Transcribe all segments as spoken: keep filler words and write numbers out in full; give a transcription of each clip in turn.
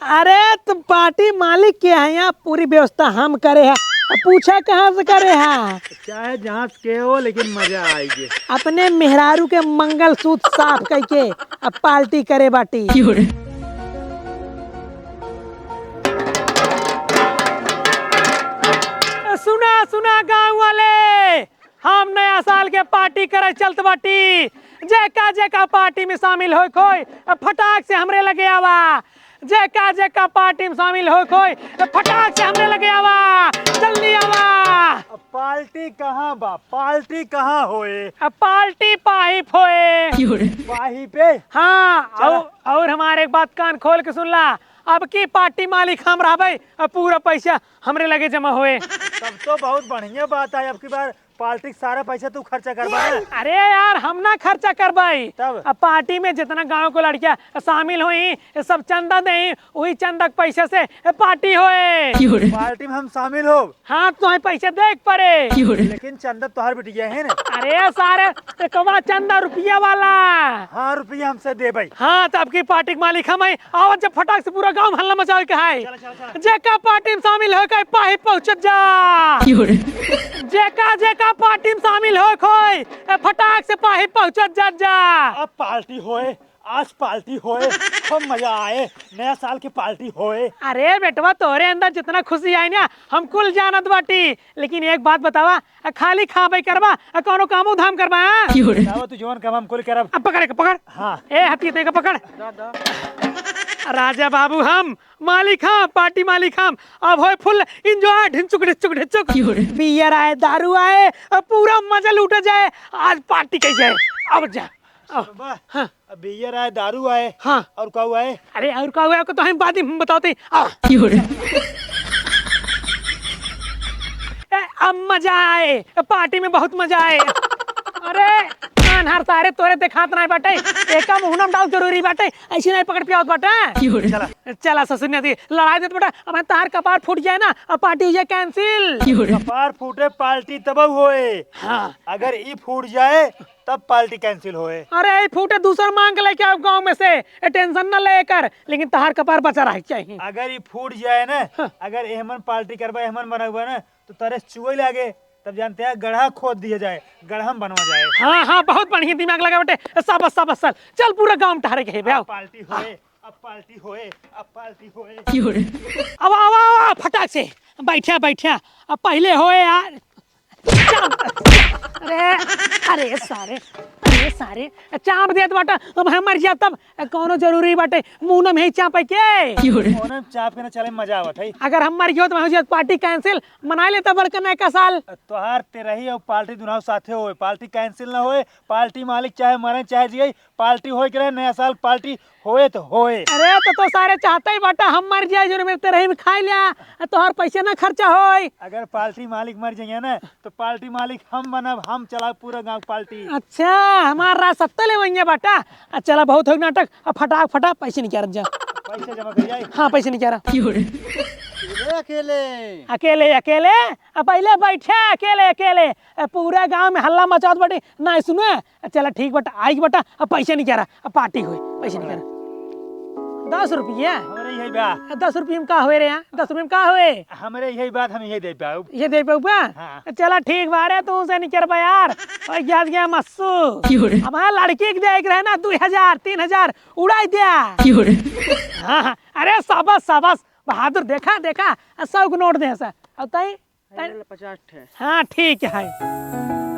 अरे, तो पार्टी मालिक के हैं, यहाँ पूरी व्यवस्था हम करे हैं। अब पूछा कहाँ से करे हैं? चाहे जहाँ से के हो, लेकिन मजा आएगी। अपने मेहरारू के मंगलसूत्र साफ करके अब पार्टी करे बाटी। सुना, सुना गाँव वाले, हम नया साल के पार्टी करे चलत बाटी। जेका जेका पार्टी में शामिल होए खोए, फटाक से हमरे लगे आवा। जेका जेका पार्टी में शामिल होए खोए, फटाक से हमरे लगे आवा। जल्दी आवा। अब पार्टी कहाँ बा? पार्टी कहाँ होए? अब पार्टी पाहिप होए। पाहिपे? हाँ, चला। और, और हमारे एक बात कान खोल के सुन ला। अब की पार्टी मालिक हम रहबे, अब पूरा पैसा हमरे लगे जमा होए। तब तो बहुत बढ़िया बात है। अब की बार पार्टी के सारा पैसा तू खर्चा करबा ना? अरे यार, हम ना खर्चा करबाई। तब? अब पार्टी में जितना गांव को लड़कियां शामिल हुई, सब चंदा देई, वही चंदा के पैसे से पार्टी होए। पार्टी में हम शामिल हो? हाँ, तो है पैसे दे के पड़े। लेकिन चंदा तोहार बिटिया है ना? अरे सारे, एकवा चंदा रुपया वाला। हाँ, रुपया हमसे दे भाई। हाँ, तो अब की पार्टी के मालिक हम है। आवत जब फटाक से पूरा गांव में हल्ला मचावे के है। चला, चला, चला। जेका पार्टी में शामिल होए के पाही पहुंचत जा। जेका जेका पार्टी में शामिल होए खोए, ए, फटाक से पाही पहुंचत जा, जा। अब पार्टी होए, आज पार्टी होए, खूब मजा आए, नया साल की पार्टी होए। अरे बेटवा, तोरे अंदर जितना खुशी आई ना, हम कुल जानत बाटी, लेकिन एक बात बतावा, आ, खाली खाबे करबा, आ, कौनो कामो धाम करबा, हाँ? बतावा, तू जवन काम हम कुल करब। अब पकड़, एक पकड़। हाँ। ए, हथिया ते का पकड़। राजा बाबू हम, मालिक हम, पार्टी मालिक हम। अब होए full enjoy, ढिंचुक, ढिंचुक, ढिंचुक। बियर आए, दारू आए, अब पूरा मजा लूटा जाए। आज पार्टी कही जाए। अब जा। अब, बाबा, हाँ। अब बियर आए, दारू आए। हाँ। और का आए? अरे, और का आए, को तो हम बाद में बताते हैं। आ। ए, अब मजा आए, पार्टी में बहुत मजा आए। अरे, अनहर सारे तोरे देखात नाहीं बाटे, एका मुहना में डाल जरूरी बाटे, ऐसे नाहीं पकड़ पियावत बाटे। चला। चला ससुर ने दी, लड़ाई देत बाटे, अब तहार कपार फूट जाए ना, अब पार्टी हो जाए cancel। कपार फूटे, पार्टी तब होए। हाँ। अगर ई फूट जाए, तब पार्टी cancel होए। अरे, ई फूटे दूसर मांग के लेके आओ गाँव में से, ए, tension न ले कर, लेकिन तहार कपार बचा रहे चाहिए। अगर ई फूट जाए ना, हाँ। अगर एहमन पार्टी करबा, एहमन बनउबा ना, तो तरे चुए लागे, तब जानते हैं गढ़ा खोद दिया जाए, गढ़ा में बनवा जाए। हाँ, हाँ, बहुत बढ़िया दिमाग लगा बेटे, शाबाश, शाबाश, चल, चल पूरा गाँव में टहरे के है बे, आओ। पार्टी होए, अब पार्टी होए, अब पार्टी होए। अब आवा, आवा, आवा, फटाक से, बैठा, बैठा, अब पहले होए यार, चाप। अरे, अरे सारे, अरे सारे, चाप देत बाटा, अब हम मर जाब तब, कौनो जरूरी बाटे, मुंह न में ही चापे के? कौनो चाप के ना चले, मजा आवत है। अगर हम मर गयो तो मैं हो जात पार्टी cancel, मनाई लेता बड़का नयका साल। तोहार तेरही और पार्टी दुनाव साथे होए, पार्टी cancel ना होए, पार्टी मालिक चाहे मरे चाहे जिए, पार्टी होए के रहे, नया साल पार्टी होए तो होए। अरे तो, तो सारे चाहते ही बाटा हम मर जाए, जो मेरे तेरही में खाई लिया, तोहार पैसे ना खर्चा होए। अगर पार्टी मालिक मर जाइए ना, तो पार्टी मालिक हम बनब, हम चलाब पूरा गाँव पार्टी। अच्छा, हमार राज सत्ता ले वहीं बाटा। आ, चला, बहुत हो नाटक, अब फटाक फटाक पैसे निकाल जा। पैसे जमा कर जाए। हाँ, पैसे निकाल। अकेले? अकेले, अकेले? आ, पहले बैठे, अकेले, अकेले। ए, पूरा गाँव में हल्ला मचावत बाटे, ना सुने। चला ठीक बटा, आई बटा, अब पैसे निकारा, अब पार्टी होए, पैसे निकारा। दस रुपया? हमरे यही बा। दस रुपया में का होए रे यहाँ? दस रुपया में का होए? हमरे यही बात, हम यही दे पाउब। ये दे पाउब बा? हाँ। चला ठीक बा रे, तू से निकर बा यार। ओए, गया, गया मस्सू। क्यों रे? हमार लड़की के देख रहे ना, दो हजार, तीन हजार, उड़ाई दिया। क्यों रे? हाँ, हाँ। अरे, शाबाश, शाबाश, बहादुर, देखा, देखा, सौ के नोट दे सा। अब ताई, अरे, ले पचास ठे। हाँ, ठीक है।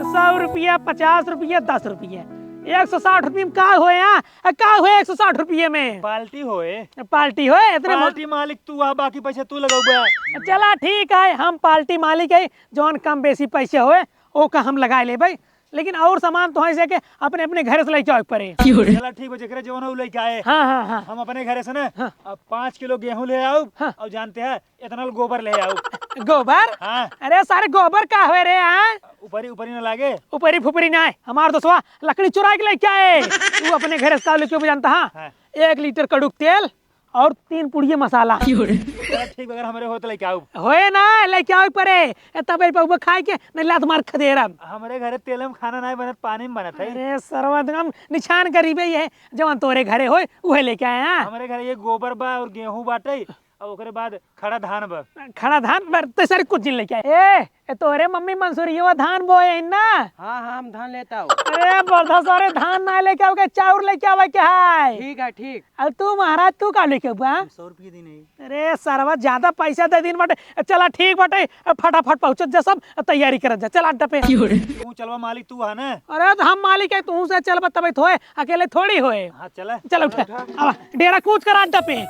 सौ रुपया, पचास रुपया, दस रुपया, एक सौ साठ रुपया में का होए? हाँ, का होए एक सौ साठ रुपया में? पार्टी होए। पार्टी होए, इतने में पार्टी मालिक तू आ, बाकी पैसे तू लगउबे। चला, ठीक है, हम पार्टी मालिक है, जौन कम बेसी पैसे होए, ओका हम लगाए लेबे, लेकिन और सामान तो है से के अपने, अपने घरे से लेके आवे के पड़े। चला, ठीक बा, जेकरे जौन हो लेके आए। हाँ, हाँ, हाँ। हम अपने घरे से ना, हाँ। अब पाँच किलो गेहूं ले आउब, हाँ। और जानते हैं, इतना गोबर ले आउब। गोबर? हाँ। अरे सारे, गोबर का होए रे, हाँ? ऊपरी, ऊपरी ना लागे। ऊपरी फुपरी ना है। हमार दोस्तवा लकड़ी चुरा के लेके आए। तू अपने घरे से का लेके आउब जानता, हाँ? हाँ। एक लीटर कड़ुक तेल और तीन पुड़िया मसाला। चला ठीक, अगर हमरे होत लइके आउब। होए ना, लइके आवे परे। ए, तबे पउबा खाए के, नहीं लात मार खदेरब। हमरे घरे तेल में खाना नाहीं बनत, पानी में बनत है। अरे सरवा, हम निछान गरीबे ही है, जवन तोरे घरे होए, उहे लइके आए हैं। हमरे घरे ये गोबर बा और गेहूं बाटे, और ओकरे बाद खड़ा धान बा। खड़ा धान बा, ते सारे कुछ नहीं लइके आए। ए, ए, तोरे मम्मी मंसूरिया धान बोए है ना? हाँ, हाँ, हम धान लेता हूँ। अरे बरधा सारे धान ना लइके आओगे, चाउर लइके आवे के है। ठीक है, ठीक। अब तू महाराज, तू का लइके आउबा? हम सौ रुपये दी नहीं। अरे सरवा, ज्यादा पैसा दे दिन बाटे। चला ठीक बाटे, अब फटाफट पहुँचत जा सब, तैयारी करत जा। चल अड्डा पे। क्यों रे? तू चलवा मालिक, तू है ना? अरे तो हम मालिक है, तू से चलबा तबे तो होए, अकेले थोड़ी होए। हाँ, चला। चल उठ। उठा। अब डेरा कूच कर अड्डा पे।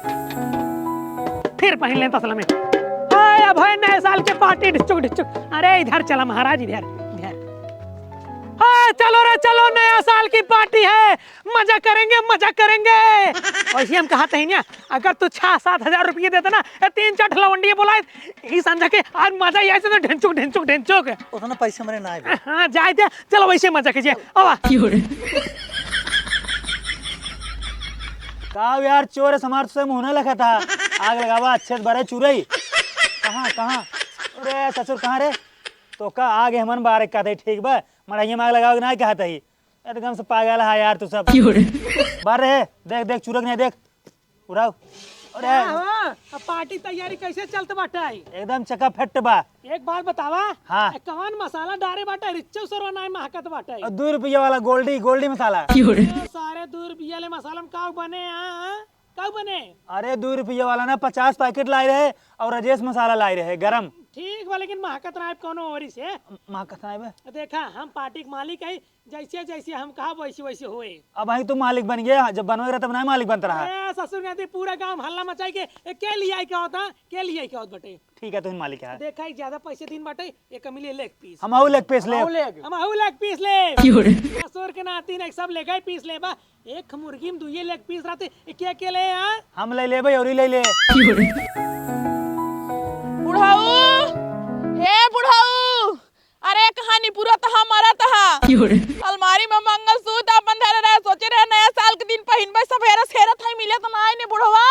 फिर पहन ले तसला में। हाय, अब है नए साल के पार्टी, ढिचुक, ढिचुक। अरे इधर चला महाराज, इधर, इधर। हाँ, चलो रे, चलो, नया साल की पार्टी है, मजा करेंगे, मजा करेंगे। वैसे हम कहा थे ना, अगर तू छह सात हजार रुपये देता ना, ये तीन चार ठलवंडिये बोलाए, ई समझा के आज मजा ही आए तो ढिंचुक, ढिंचुक, ढिंचुक। उतना पैसे हमरे ना आए बे। हाँ, जाए दे, चलो वैसे मजा कीजिए। आवा। का यार, चोर है, हमार से मुँह ना लगा था। आग लगावा, अच्छे से बरे चुरई। कहाँ, कहाँ? अरे ससुर, कहाँ रे? तो का आगे हमन बारे का थे, ठीक बा? मड़ाइया में आग लगावे के ना कहत ही। एकदम से पागल है यार तू सब। क्यों रे? बार रहे, देख, देख, चुरक नहीं, देख। उड़ाओ। अरे। का हो? अब पार्टी तैयारी कैसे चलत बाटे? एकदम चकाफट बा। एक बात बतावा। हाँ। ए, कवन मसाला डारे बाटे? रिच्चो सरवा नाई महकत बाटे। और दो रुपया वाला गोल्डी, गोल्डी मसाला। क्यों रे? ए, सारे दो रुपया ले मसाला में का बने, हाँ? का बने? अरे, दो रुपया वाला ना, पचास पैकेट लाए रहे और राजेश मसाला लाए रहे, गरम। ठीक बा, लेकिन महकत ना आए कौनो ओरी से। महकत ना आए बे? देखा, हम पार्टी के मालिक है, जैसे जैसे हम कहब वैसे वैसे होए। अब भाई तू मालिक बन गया, जब बनवे रहा तब ना मालिक बनता रहा। ए, ससुर नाती पूरा गांव में हल्ला मचाई के, ए, के लियाई के होता, के लियाई के होत बटे। ठीक है, तू ही मालिक है। देखा, ई ज्यादा पैसे दिन बाटे, एक मिले लेग पीस। हम आऊ लेग पीस ले। हम आऊ लेग पीस ले। क्यों रे? ससुर के नाती ने सब लेग पीस ले बा। एक मुर्गी में दुइये लेग पीस रहते, ए, के के ले, हाँ? हम ले लेबे और ही ले ले। क्यों रे? बुढ़ऊ, हे बुढ़ऊ, अरे, कहाँ निपुरत हा, मरत हा। क्यों रे? अलमारी में मंगलसूत्र अपन धरे रहे, सोचे रहे नया साल के दिन पहिनबे, सब हेरत हेरत है, मिले तो ना आइने बुढ़वा।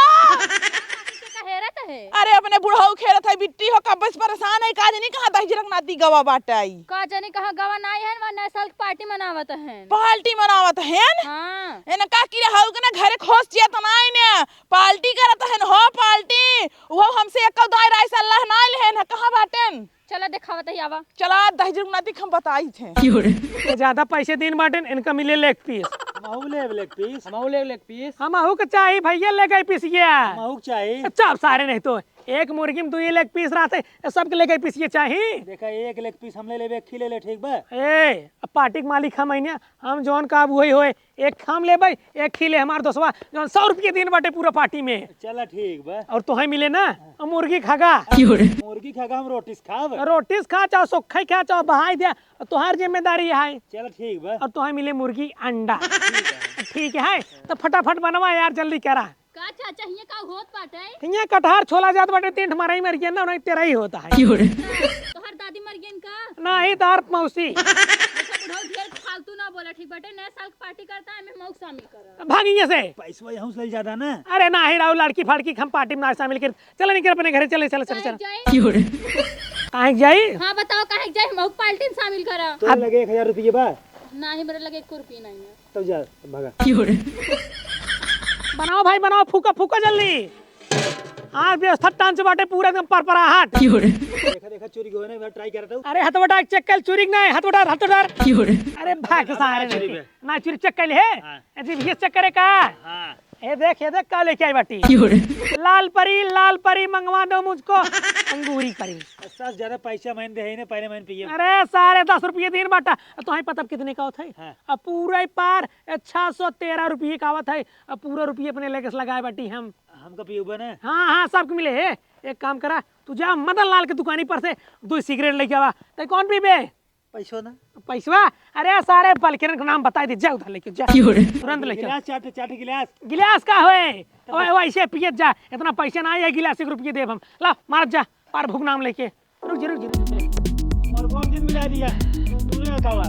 का हेरत है? अरे, अपने बुढ़ऊ हेरत है, बिट्टी हो, कब्बे से परेशान है, का जानी कहाँ दहिजरक नाती गवा बाटे आई। का जानी कहाँ गवा ना आई है, वहाँ नया साल की पार्टी मनावत है। पार्टी मनावत है? हाँ। एने का किरे हऊ के ना घरे खोस जिया तो ना आइने, पार्टी करत है हो, पार्टी। वो हमसे एक दाई राय सलाह ना ले है, कहाँ बाटेन? चला देखावत ही आवा। चला दहिजर नाती हम बताई थे। क्यों रे? ये ज्यादा पैसे दिन बाटेन, इनका मिले लेग पीस। हमहू लेब लेग पीस। हमहू लेब लेग पीस। हमहू के चाही भैया लेग पीस ये। हमहू के चाही। चुप सारे नहीं तो। एक मुर्गी में दुई लेग पीस रहते, सबके लेग पीस ये चाही। देखा, एक लेग पीस हम ले लेबे, एक खी ले ले, ठीक बा? ए, अब पार्टी के मालिक हम है ना, हम जौन का अब वही होए, एक खाम लेबै, एक खीले हमार दोस्तवा, जौन सौ रुपये दिन बाटे पूरा पार्टी में। चला ठीक बा। और तोहे मिले ना, मुर्गी खागा। मुर्गी खागा, हम रोटी से खाब। रोटी से खा, चाहे सोखई खा, चाहे बहाई दे, तोहार जिम्मेदारी है। चला ठीक बा। और तोहे मिले मुर्गी अंडा। ठीक है। ठीक है, तो फटाफट बनवा यार, जल्दी करा। का चाचा, हियां का होत बाटे? हियां कटहर छोला जात बाटे, तीन ठे मरई मर गया ना, उन्हें तेरह ही होता है। तोहर दादी मर गई का? नाही, तोहर मौसी। अच्छा बुढ़ऊ, ढेर फालतू ना बोला, ठीक बाटे? नया साल के पार्टी करता है, मैं मौक शामिल करा। भाग हियां से। पैसवा यहूं से ले ज्यादा ना। अरे नाही राव, लड़की फड़की के हम पार्टी में ना शामिल कर। चला निकल अपने घरे, चले, चले, चले, काहे चले। जाई? काहे जाई? हाँ बताओ, काहे जाई? मौक पार्टी में शामिल करा। तो अब लगे एक हजार रुपये बा। नाही, मेरे लगे एक रुपये नहीं है। तब जा, भागा। बनाओ भाई, बनाओ, फूका, फूका जल्दी। आज व्यवस्था टांच बाटे पूरा एकदम परपराहट। देखा, देखा, चोरी होए ना, एक बार try करता हूँ। अरे, हाथ उठा, check कर, चोरी नहीं, हाथ उठा, हाथ उठा। अरे, भाग सारे चोरी नहीं। बे। ना चोरी check कर ले, हे? हाँ। ए, जी, ये check करे का? हाँ। ए, देख, ये देख, का लेके आई बाटी। लाल परी, लाल परी, मंगवा दो मुझको अंगूरी परी। सास, ज्यादा पैसा मैंने दे ही नहीं, पहले मैंने पिए। अरे, सारे दस रुपये दिन बाटा। अब तोहे पता कितने का होता है? हाँ। अब पूरा ही पार छह सौ तेरह रुपये का आवत है। अब पूरा रुपये अपने लेके से लगाए बाटी हम। हमका पियबे ना? हाँ, हाँ, सबके मिले। हे, एक काम करा, तू जा मदन लाल के दुकानी पर से दो सिगरेट लेके आवा। ते कौन पीबे? पैसवा ना। पैसवा? अरे सारे बलकिरन का नाम बताई दे, जा उधर लेके जा। तुरंत लेके आ। गिलास चाट, चाट गिलास। गिलास का होए? ओए, ओए, ऐसे पियत जा, इतना पैसा ना आए, गिलास एक रुपये देब हम। ला, मारत जा, पार भूख नाम लेके। रुक जा, रुक जा। और कौन दिन मिला दिया? तू, तूने खावा।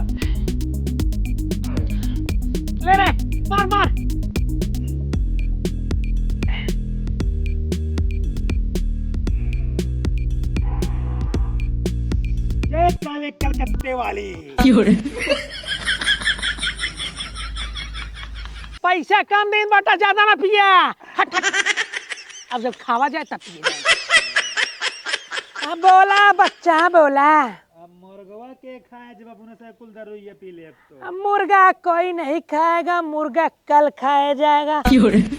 ले रे, मार, मार। साले कलकत्ते वाली। पैसा कम दिन बाटा, ज्यादा ना पिया। हट, हट। अब जब खावा जाए तब पिए जाए। अब बोला बच्चा, बोला। अब मुर्गवा के खाए जब अपने से कुल दरुइया पी ले अब तो। अब मुर्गा कोई नहीं खाएगा, मुर्गा कल खाया जाएगा।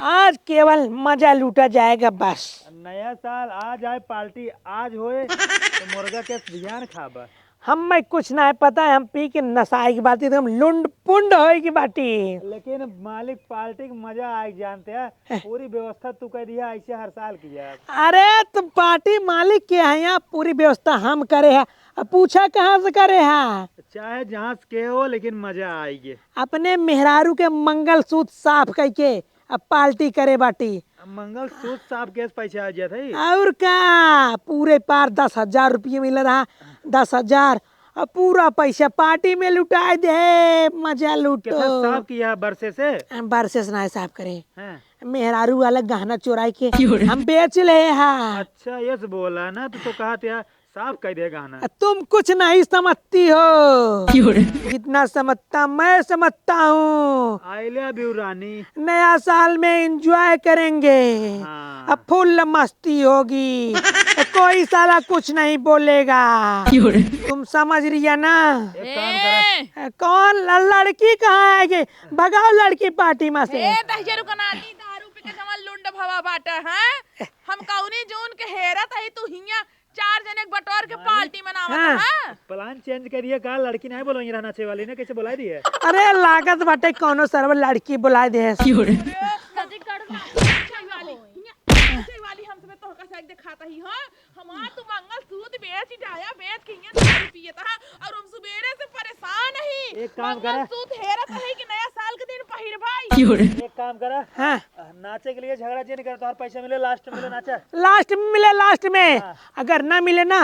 आज केवल मजा लूटा जाएगा बस। नया साल आज आए, पार्टी आज होए, तो मुर्गा के बिहान खाबा। हम्मे कुछ ना पता है, हम पी के नसाई की बाटी, तो हम लुंड पुंड होए की बाटी। लेकिन मालिक, पार्टी के मजा आए जानते हैं, पूरी व्यवस्था तू कर दिया ऐसे हर साल की है। अरे तो पार्टी मालिक के है, यहाँ पूरी व्यवस्था हम करे है, अब पूछा कहाँ से करे है? चाहे जहाँ से के हो, लेकिन मजा आएगी। अपने मेहरारू के मंगलसूत्र साफ करके अब पार्टी करे बाटी। अब मंगलसूत्र साफ कैसे पैसा आ जात है? और का, पूरे पार दस हजार रुपये मिल रहा, दस हजार, अब पूरा पैसा पार्टी में लुटाए दे, मजा लूटो। कितना साफ किया बरसे से? हम बरसे से ना साफ करे, हाँ। मेहरारू वाला गहना चुराई के हम बेच ले हा। अच्छा, ये से बोला ना, तो, तो कहा था साफ कर दे गहना। तुम कुछ नहीं समझती हो। जितना समझता मैं समझता हूँ। I love you रानी। नया साल में एंजॉय करेंगे। हाँ। अब फुल मस्ती होगी। कोई साला कुछ नहीं बोलेगा। तुम समझ रही है ना? एक काम करा। ए! कौन ल-, लड़की कहाँ है ये? भगाओ लड़की पार्टी में से। ए, दहिजरू के नाती, दारू पी के जमा लुंड भवा बाटा, हैं? हम कौनी जून के हेरत हई, तू हियां चार जने के बटोर के मालिक। पार्टी मनावत हाँ। है। प्लान चेंज करिए का, लड़की नहीं बोलवाइए रहना चाहिए वाली ने, कैसे बुला दिए? अरे लागत बाटे कौनो सरवा लड़की बुला दे। अरे, नदी गढ़वा। अच्छा वाली, हियां, अच्छा वाली हम तुम्हें तोहका से दिखाता ही, हाँ? हमार तू मंगलसूत्र बेच, डाया बेच के हियां दारू पियत हा, और हम सुबेरे से परेशान ही। एक काम करा। मंगलसूत्र हेरत है कि नया साल के दिन पहिरबाई। एक काम करा। हाँ। नाचे के लिए झगड़ा जे नहीं करे, तोहर पैसा मिले, लास्ट में मिले, नाचा। लास्ट में मिले, लास्ट में। हाँ। अगर ना मिले ना,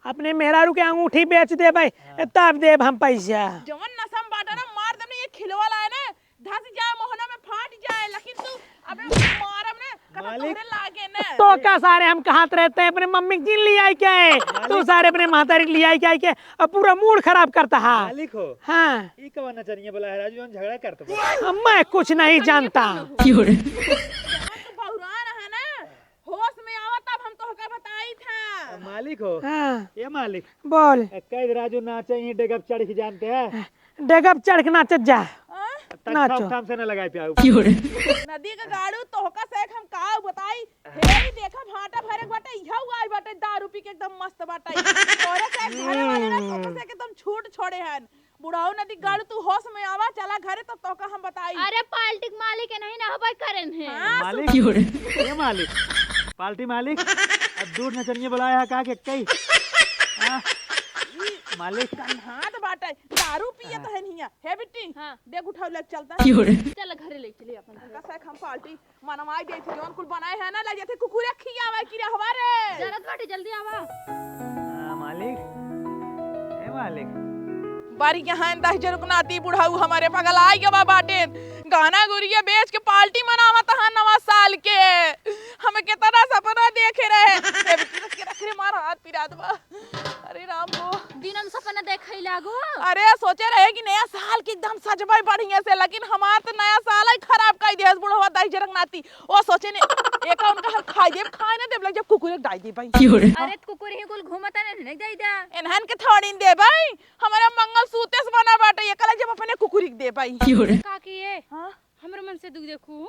अपने मेहरारू के अंगूठी बेच देबे, हाँ। तब देब हम पैसा। जवन नशा में बाटा ना, मार देब ना, ये खिलवा लाए ना, धस जाए, मोहना में फाट जाए, लेकिन तू अबे मारब ना, कथा मालिक। तोहरे लागे ना। तो का सारे हम कहत रहते हैं, अपने मम्मी के जिन लियाई के आए, तू मालिक। सारे अपने महतारी के लियाई के आए के, अब पूरा मूड खराब करता है। मालिक हो। हाँ। ई कवन नचनिया बोला है राजू, जौन झगड़ा करत बा? अब मैं कुछ नहीं जानता। तू बौरान है ना, होश में आवा तब हम तोहका बताई था। मालिक हो। हाँ। ए मालिक। बोल। ए, कह दे राजू नाचे ही डेगप चढ़ के जानते हैं। डेगप चढ़ के नाचत जा। हाँ? तक नाचो। ठोक थाम से न लगाए प्याऊ। नदी के गाड़ू तोहका से हम का बताई? हे देखा भाटा भरे बाटे, इहौ आई बाटे दारू पी के एकदम मस्त बाटे। तोरे से घरे वाले ना तोहका से एकदम छूट छोड़े हन। बुढ़ाऊ नदी गाड़ू, तू होश में आवा, चला घरे, तब तोका हम बताई। अरे, पार्टी के मालिक है, नहीं ना हवाई करेन है। हाँ, मालिक? सुन। ए मालिक, पार्टी मालिक, अब दूर नचनिया बुलाया है का के कई? हाँ? मालिक। कन्हात बाटे, दारू पियत हाँ। है हियां। हे बिट्टी, हाँ। देख उठाऊ लग चलता। चल घरे ले चली अपन। का से हम पार्टी मनवाई देत ही, जौन कुल बनाए है ना, ले जाते कुकुरे खियावे की रहवा रे। जरूरत बाटे, जल्दी आवा। हाँ, मालिक। ए, मालिक। बारी यहाँ दहिजरू के नाती बुढ़ाऊ हमारे पगलाइ गवा बाटे। गहना गुरिया बेच के पार्टी मनावत हा नवा साल के। हमें कितना सपना देखे रहे। ए, बिट्टी रख के रख रे, मार हाथ पिरात बा। अरे राम हो। दिनन सपना देखै लागो। अरे सोचे रहे कि नया साल के एकदम सजबै बढ़िया से, लेकिन हमार तो नया साल ही खराब कर दिया बुढ़वा दहिजरू के नाती। ओ सोचे ने, एका उनका हम खाई देब, खाए ना देब, लग जब कुकुरे डाई देब भाई। अरे तो कुकुर ही कुल घूमत है, नहीं दे दे। इन्हन के थोड़ी देब भाई, हमारा मंगलसूत्र से बना बाटे, एका लग जब अपने कुकुरी के देब भाई। का किए? हाँ? हमरे मनसेधू देखू।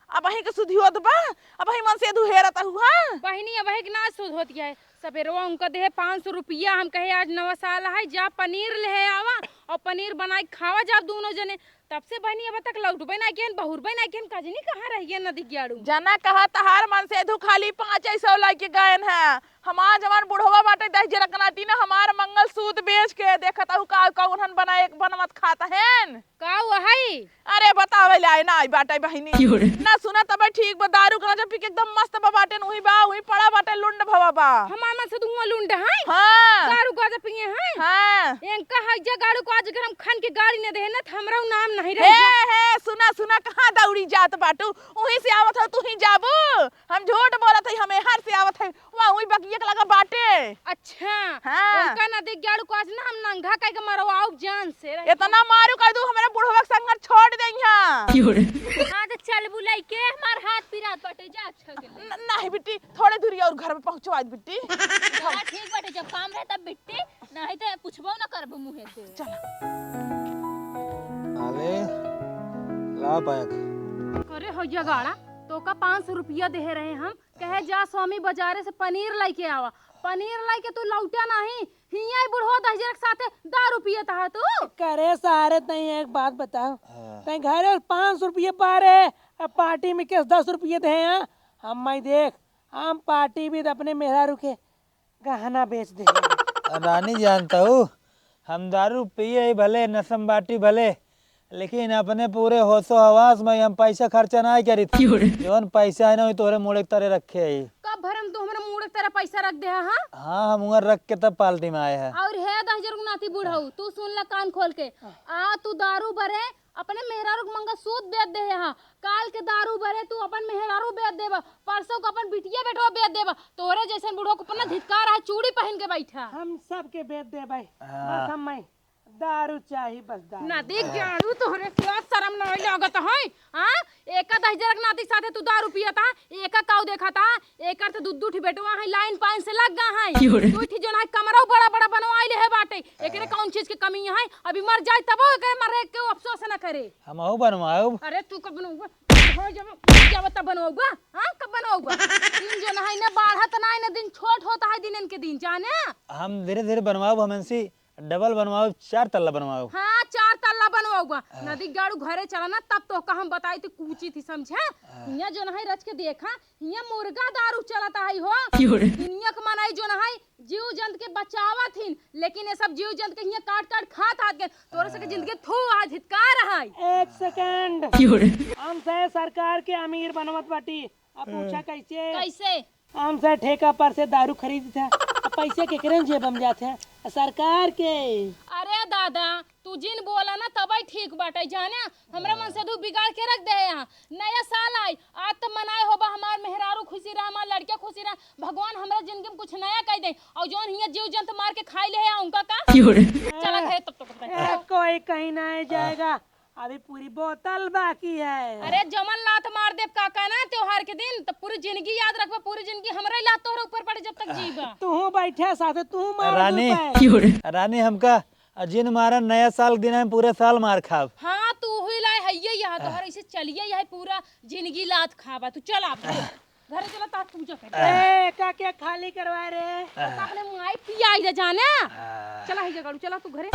अबहीं के सुधियोत बा, अबहीं मनसेधू हेरत हऊ, हाँ? बहिनी, अबहीं के ना सुध होत है। सबेरवा उनका देहे पाँच सौ रुपया, हम कहे, "आज नवा साल है, जा पनीर लेहे आवा और पनीर बनाई खावा जाब दूनो जने।" तब से बहिनी अब तक लौटबे ना किहन, बहुरबे ना किहन, का जनी कहाँ रह गया नदी ग्याड़ू। जना कहा तहार मनसेधू खाली पाँच सौ लाइके गएन है। हमार जवान बुढ़वा बाटे दहिजरू के नाती ना, हमार मंगलसूत्र बेच के देखत हऊ का, का उन्हन बनाए, बनवत खात हैं। का हुआ है? अरे बतावे ले आए ना आई बाटे बहिनी। ना सुना तबे ठीक बा, दारू गांजा पी के एकदम मस्त बा बाटे, उही बा, उही पड़ा बाटे, लुंड भवा बा। हमार मनसेधू हुआ लुंड है? हाँ। दारू गांजा पिए हैं? हाँ। इनका है जे गाड़ू को आज अगर हम खन के गाड़ी न देहे ना, तो हमरा नाम नहीं हे, रही। हे, सुना, सुना, कहाँ दौड़ी जात बाटू? उही से आवत हऊ, तू ही जाबू? हम झूठ बोलत हई, हम एहर से आवत हई, वहाँ बकिया के लगा बाटे। अच्छा। हाँ। उनका नदी गाड़ू को आज ना हम नंगा कह के मरवाऊ जान से रही। इतना मारू कह दू, हमारे बुढ़वा के संग छोड़ दे यहाँ। हाँ, तो चल बुलाई के हमार हाथ पिरात बाटे, जा अच्छा के ले। न-, नहीं बिट्टी, थोड़े दूरी और घर में पहुँचवा दे बिट्टी। हाँ, ठीक बाटे, जब काम रहे तब बिट्टी, नहीं तो पूछबो ना करबो मुँहे से। चल। आले, ला बैग। अरे हो जगाड़ा, तो का पाँच सौ रुपया दे रहे हम, कहे जा स्वामी बाजारे से पनीर लेके आवा। पनीर लेके तू लौटा नहीं, हियाँ ही बुढ़वा दहिजर के साथे दारू पियत हा तू। करे सारे, तई एक बात बताओ, हाँ। तई घरे पाँच सौ रुपये पा रहे, अब पार्टी में केस दस रुपये दे हैं। हम मैं देख, हम पार्टी भी अपने मेहरारू के गहना बेच दे। रानी जानता हूँ, हम दारू पिए ही भले, नशम बाटी भले, लेकिन अपने पूरे होशो हवास में हम पैसा खर्चा नाहीं करी थी। क्यों रे? जौन पैसा है ना, वही तोहरे मुड़े के तरे रखे ही। कब भरम तू हमरा मुड़े के तरे पैसा रख दे हा, हाँ? हाँ, हम उहर रख के तब पार्टी में आए हैं। और है दहिजर के नाती बुढ़ऊ, तू सुन ला कान खोल के। आ, तू दारू भरे, अपने मेहरारू के मंगलसूत्र बेच दे हा, काल के दारू भरे तू अपन मेहरारू बेच देबा, परसों को अपन बिटिया बेटवा बेच देबा। तोरे जैसन बुढ़ऊ को अपना धिक्कार है, चूड़ी पहन के बैठा। हम सबके बेच देबे, हाँ। बस हम मैं दारू चाही, बस दारू। नदी गाड़ू, तोहरे क्या शर्म नहीं लागत है? हाँ, एका दहिजर के नाती साथे तू दारू पियत हा, एका काऊ देखत हा, एकर तो दू दू ठी बेटवा है, लाइन पाइन से लग गा है। क्यों रे? दू ठी जोन है कमरा बड़ा बड़ा बनवाई ले है बाटे, एकरे कौन चीज के कमी है? अभी मर जाए तबो एकरे मरे के अफसोस न करे। हमहू बनवाउब। अरे तू कब बनवाउबा? हो जब, जब तब बनवाउबा? हाँ, कब बनवाउबा? दिन जोन है ना बाढ़त ना है ना दिन छोट होता है दिनन के दिन, जाने? हम धीरे धीरे बनवाउब, हमन से डबल बनवाओ, चार तल्ला बनवाओ। हाँ, चार तल्ला बनवाओ बा। हाँ। नदी गाड़ू घरे चला ना, तब तोहका हम बताई थी कूची थी, समझे? हाँ। हियाँ जो नहीं रच के देखा, हियाँ मुर्गा दारू चलता है हो। क्यों रे? दुनिया के मनई जो नहीं जीव जंत के बचावत हिन, लेकिन ये सब जीव जंत के हियाँ काट काट खात हाथ गए। तोरे से के जिंदगी थू आज हितकार है। एक सेकंड। क्यों रे? हम से सरकार के अमीर बनवत बाटी। अब पूछा कैसे? कैसे? हम से ठेका पर से दारू खरीद था, अब पैसे केकरे जेब में जात है? सरकार के। अरे दादा, तू जिन बोला ना तबई ठीक बाटे, जाने हमरा मन से तू बिगाड़ के रख दे यहाँ। नया साल आई, आज तो मनाए होबा, हमार मेहरारू खुशी रहा, हमार लड़किया खुशी रहा, भगवान हमरा जिंदगी में कुछ नया कह दे। और जौन हियाँ जीव जंत मार के खाई ले है उनका का? क्यों रे? चला घरे तब तो। ए, कोई कहीं नहीं जाएगा। अभी पूरी बोतल बाकी है। अरे जमन लात मार देब काका ना त्योहार के दिन, तो पूरी जिंदगी याद रखबा, पूरी जिंदगी हमरा ही लात तोहरे ऊपर पड़े जब तक जीबा। तू बैठे साथे, तू मार रानी, दू पे। रानी हमका जिन मारा नया साल के दिन हम पूरे साल मार खाब। हाँ, तू हुई लाए है ये यहाँ, तोहर ऐसे चलिए यह पूरा जिंदगी लात खाबा। तू चल आप घरे चला, तार पूजा कर। ए, का क्या खाली करवा रे? तो अपने माई पियाई दे जाने। चला ही जगाड़ू, चला तू घरे।